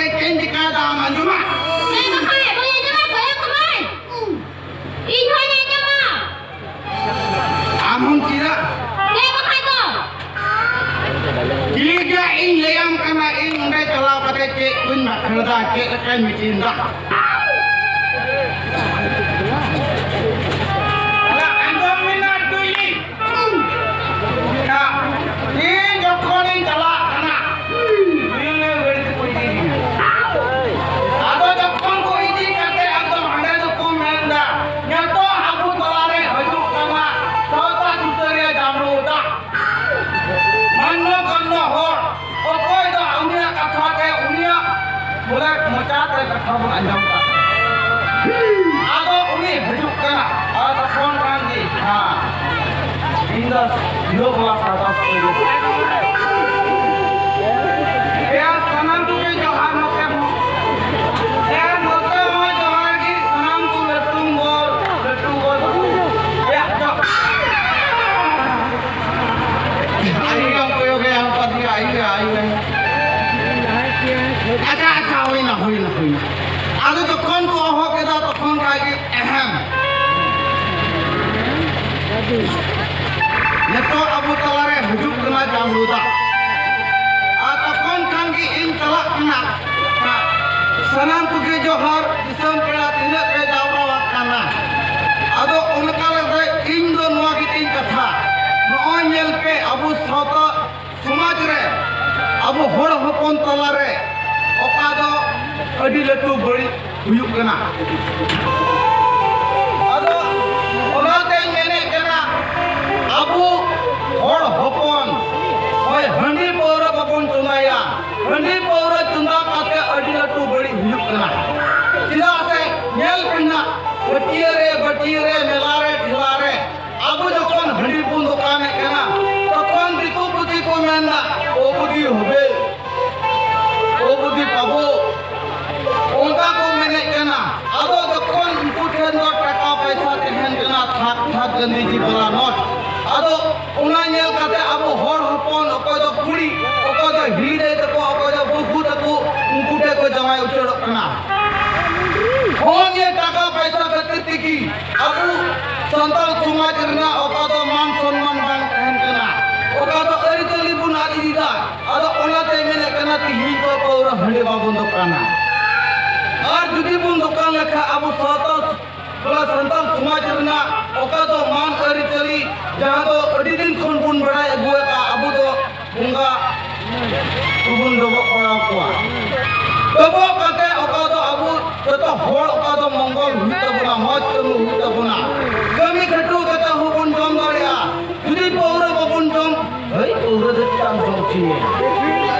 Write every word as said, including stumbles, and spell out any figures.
ᱪᱮᱫ ᱤᱧ ᱪᱤᱠᱟᱹᱭᱮᱫᱟ ᱟᱢ ᱟᱸᱡᱚᱢᱟ? ᱦᱮᱸ ᱵᱟᱠᱷᱟᱡ ᱵᱟᱹᱧ ᱟᱸᱡᱚᱢᱟ, ᱜᱚᱡ ᱠᱟᱢᱟᱹᱧ᱾ ᱤᱧ ᱦᱚᱸᱧ ᱟᱸᱡᱚᱢᱟ᱾ ᱟᱢ ᱦᱚᱸᱢ ᱪᱮᱫᱟ? ᱦᱮᱸ ᱵᱟᱠᱷᱟᱡ ᱫᱚ᱾ ᱴᱷᱤᱠ ᱜᱮᱭᱟ, ᱤᱧ ᱞᱟᱹᱭᱟᱢ ᱠᱟᱱᱟ, ᱤᱧ ᱚᱸᱰᱮ ᱪᱟᱞᱟᱣ ᱠᱟᱛᱮ ᱪᱮᱫ ᱠᱚᱧ ᱵᱟᱠᱷᱮᱲ ᱫᱟ, ᱪᱮᱫ ᱞᱮᱠᱟᱧ ᱢᱤᱴᱤᱝ ᱫᱟ᱾ ᱟᱸᱡᱚᱢ ᱢᱮ ᱱᱟ, ᱴᱩᱭᱞᱤ᱾ ᱤᱧ ᱡᱚᱠᱷᱚᱱᱤᱧ ᱪᱟᱞᱟᱜ ᱠᱟᱱᱟ, ᱤᱧ ᱜᱟᱹᱰᱤ ᱛᱮᱠᱚ ᱤᱫᱤᱭᱮᱫᱤᱧᱟ᱾ ᱟᱫᱚ ᱡᱚᱠᱷᱚᱱ ᱠᱚ ᱤᱫᱤ ᱠᱟᱛᱮ ᱟᱫᱚ ᱦᱟᱸᱰᱮ ᱫᱚᱠᱚ ᱢᱮᱱᱫᱟ, ᱱᱤᱛᱚᱜ ᱟᱵᱚ ᱛᱟᱞᱟᱨᱮ ᱦᱤᱡᱩᱜ ᱠᱟᱱᱟ ᱥᱟᱶᱛᱟ ᱥᱩᱥᱟᱹᱨᱤᱭᱟᱹ ᱡᱟᱢᱲᱳ ᱫᱟ᱾ ᱢᱟᱱᱱᱚ ᱜᱚᱱᱱᱚ ᱦᱚᱲ, ᱚᱠᱚᱭ ᱫᱚ ᱩᱱᱤᱭᱟᱜ ᱠᱟᱛᱷᱟ ᱛᱮ, ᱩᱱᱤᱭᱟᱜ ᱵᱚᱞᱮ ᱢᱚᱪᱟ ᱛᱮ ᱠᱟᱛᱷᱟ ᱵᱚᱱ ᱟᱸᱡᱚᱢ ᱠᱟᱜ᱾ ᱟᱫᱚ ᱩᱱᱤ ᱦᱤᱡᱩᱜ ᱠᱟᱱᱟ, ᱟᱨ ᱛᱚᱠᱷᱚᱱ ᱠᱷᱟᱱ ᱜᱮ, ᱦᱮᱸ, ᱤᱧ ᱫᱚ ᱦᱤᱨᱳ ᱵᱟᱞᱟ ᱥᱟᱨᱠᱟᱥ ᱠᱚ ᱤᱫᱤ᱾ ᱮᱭᱟ, ᱥᱟᱱᱟᱢ ᱠᱚᱜᱮ ᱡᱚᱦᱟᱨ ᱱᱚᱛᱮ ᱦᱚᱸ᱾ ᱮ, ᱱᱚᱛᱮ ᱦᱚᱸ ᱡᱚᱦᱟᱨ ᱜᱮ, ᱥᱟᱱᱟᱢ ᱠᱚ ᱞᱟᱹᱴᱩ ᱵᱚᱞ, ᱞᱟᱹᱴᱩ ᱵᱚᱞ᱾ ᱮᱭᱟ, ᱡᱚᱦᱟᱨ᱾ ᱟᱭᱳ, ᱠᱚᱭᱚᱜᱮ ᱟᱢ ᱯᱟᱛᱤ, ᱟᱭᱳ, ᱟᱭᱳ᱾ ᱟᱪᱪᱷᱟ, ᱟᱪᱪᱷᱟ, ᱦᱩᱭᱱᱟ, ᱦᱩᱭᱱᱟ, ᱦᱩᱭᱱᱟ᱾ ᱟᱫᱚ ᱡᱚᱠᱷᱚᱱ ᱠᱚ ᱦᱚᱦᱚ ᱠᱮᱫᱟ, ᱛᱚᱠᱷᱚᱱ ᱠᱷᱟᱡ ᱜᱮ, ᱮᱦᱮᱢ᱾ ᱱᱤᱛᱚᱜ ᱟᱵᱚ ᱛᱟᱞᱟᱨᱮ ᱦᱤᱡᱩᱜ ᱠᱟᱱᱟ ᱡᱟᱢᱲᱳ ᱫᱟ᱾ ᱟᱨ ᱛᱚᱠᱷᱚᱱ ᱠᱷᱟᱱ ᱜᱮ ᱤᱧ ᱪᱟᱞᱟᱜ ᱠᱟᱱᱟ᱾ ᱥᱟᱱᱟᱢ ᱠᱚᱜᱮ ᱡᱚᱦᱟᱨ᱾ ᱫᱤᱥᱚᱢ ᱯᱮᱲᱟ ᱛᱤᱱᱟᱹᱜ ᱯᱮ ᱡᱟᱣᱨᱟ ᱟᱠᱟᱱᱟ᱾ ᱟᱫᱚ ᱚᱱᱠᱟ ᱞᱮᱠᱟᱛᱮ ᱤᱧ ᱫᱚ ᱱᱚᱣᱟ ᱜᱮᱛᱤᱧ ᱠᱟᱛᱷᱟ, ᱱᱚᱜᱼᱚᱭ ᱧᱮᱞ ᱯᱮ, ᱟᱵᱚ ᱥᱟᱶᱛᱟ ᱥᱚᱢᱟᱡᱽ ᱨᱮ, ᱟᱵᱚ ᱦᱚᱲ ᱦᱚᱯᱚᱱ ᱛᱟᱞᱟ ᱨᱮ ᱚᱠᱟ ᱫᱚ ᱟᱹᱰᱤ ᱞᱟᱹᱴᱩ ᱵᱟᱹᱲᱤᱡ ᱦᱩᱭᱩᱜ ᱠᱟᱱᱟ᱾ ᱟᱫᱚ ᱚᱱᱟᱛᱮᱧ ᱢᱮᱱᱮᱫ ᱠᱟᱱᱟ, ᱟᱵᱚ ᱦᱚᱲ ᱦᱚᱯᱚᱱ ᱦᱚᱭ ᱦᱟᱺᱰᱤ ᱯᱟᱹᱣᱨᱟᱹ ᱵᱟᱵᱚᱱ ᱪᱚᱸᱫᱟᱭᱟ᱾ ᱦᱟᱺᱰᱤ ᱯᱟᱹᱣᱨᱟᱹ ᱪᱚᱸᱫᱟ ᱠᱟᱛᱮ ᱟᱹᱰᱤ ᱞᱟᱹᱴᱩ ᱵᱟᱹᱲᱤᱡ ᱦᱩᱭᱩᱜ ᱠᱟᱱᱟ᱾ ᱪᱮᱫᱟᱜ ᱥᱮ ᱧᱮᱞ ᱯᱮ ᱱᱟᱜ, ᱦᱟᱹᱴᱤᱭᱟᱹ ᱨᱮ, ᱵᱟᱹᱴᱤᱭᱟᱹ ᱨᱮ, ᱢᱮᱞᱟ ᱨᱮ, ᱴᱷᱮᱞᱟ ᱨᱮ ᱟᱵᱚ ᱡᱚᱠᱷᱚᱱ ᱦᱟᱺᱰᱤ ᱵᱚᱱ ᱫᱚᱠᱟᱱᱮᱫ ᱠᱟᱱᱟ, ᱛᱚᱠᱷᱚᱱ ᱫᱤᱠᱩ ᱯᱩᱥᱤ ᱠᱚ ᱢᱮᱱᱫᱟ, "ᱳ ᱵᱩᱫᱤ ᱦᱚᱵᱮ, ᱳ ᱵᱩᱫᱤ ᱯᱟᱵᱚ", ᱚᱱᱠᱟ ᱠᱚ ᱢᱮᱱᱮᱫ ᱠᱟᱱᱟ᱾ ᱟᱫᱚ ᱡᱚᱠᱷᱚᱱ ᱩᱱᱠᱩ ᱴᱷᱮᱱ ᱫᱚ ᱴᱟᱠᱟ ᱯᱚᱭᱥᱟ ᱛᱟᱦᱮᱱ ᱠᱟᱱᱟ, ᱛᱷᱟᱠ ᱛᱷᱟᱠ ᱜᱟᱱᱫᱷᱤᱡᱤ ᱵᱟᱞᱟ ᱱᱳᱴ, ᱟᱫᱚ ᱚᱱᱟ ᱧᱮᱞ ᱠᱟᱛᱮ ᱟᱵᱚ ᱦᱚᱲ ᱦᱚᱯᱚᱱ, ᱚᱠᱚᱭ ᱫᱚ ᱠᱩᱲᱤ, ᱚᱠᱚᱭ ᱫᱚ ᱦᱤᱞᱤ ᱫᱟᱹᱭ ᱛᱟᱠᱚ, ᱚᱠᱚᱭ ᱫᱚ ᱵᱩᱫ ᱦᱟᱺᱰᱤ ᱵᱟᱵᱚᱱ ᱫᱚᱠᱟᱱᱟ᱾ ᱟᱨ ᱡᱩᱫᱤ ᱵᱚᱱ ᱫᱚᱠᱟᱱ ᱞᱮᱠᱷᱟᱱ ᱟᱵᱚ ᱥᱟᱶᱛᱟ ᱵᱚᱞᱮ ᱥᱟᱱᱛᱟᱲ ᱥᱚᱢᱟᱡᱽ ᱨᱮᱱᱟᱜ ᱚᱠᱟ ᱫᱚ ᱢᱟᱱ ᱟᱹᱨᱤᱪᱟᱹᱞᱤ, ᱡᱟᱦᱟᱸ ᱫᱚ ᱟᱹᱰᱤ ᱫᱤᱱ ᱠᱷᱚᱱ ᱵᱚᱱ ᱵᱟᱲᱟᱭ ᱟᱹᱜᱩ ᱟᱠᱟᱫᱼᱟ, ᱟᱵᱚ ᱫᱚ ᱵᱚᱸᱜᱟ ᱠᱚᱵᱚᱱ ᱰᱚᱵᱚᱜ ᱵᱟᱲᱟ ᱠᱚᱣᱟ᱾ ᱰᱚᱵᱚᱜ ᱠᱟᱛᱮ ᱚᱠᱟ ᱫᱚ ᱟᱵᱚ ᱡᱚᱛᱚ ᱦᱚᱲ ᱚᱠᱟ ᱫᱚ ᱢᱚᱝᱜᱚᱞ ᱦᱩᱭᱩᱜ ᱛᱟᱵᱚᱱᱟ, ᱢᱚᱡᱽ ᱠᱟᱹᱢᱤ ᱦᱩᱭᱩᱜ ᱛᱟᱵᱚᱱᱟ, ᱠᱟᱹᱢᱤ ᱠᱷᱟᱹᱴᱩ ᱠᱟᱛᱮ ᱦᱚᱸᱵᱚᱱ ᱡᱚᱢ ᱫᱟᱲᱮᱭᱟᱜᱼᱟ᱾ ᱡᱩᱫᱤ ᱯᱟᱹᱣᱨᱟᱹ ᱵᱟᱵᱚᱱ ᱡᱚᱢ, ᱦᱟᱹᱭ, ᱯᱟᱹᱣᱨᱟᱹ ᱫᱚ ᱪᱮᱫᱟᱜ ᱮᱢ ᱡᱚᱢ ᱦᱚᱪᱚᱭᱮᱭᱟ?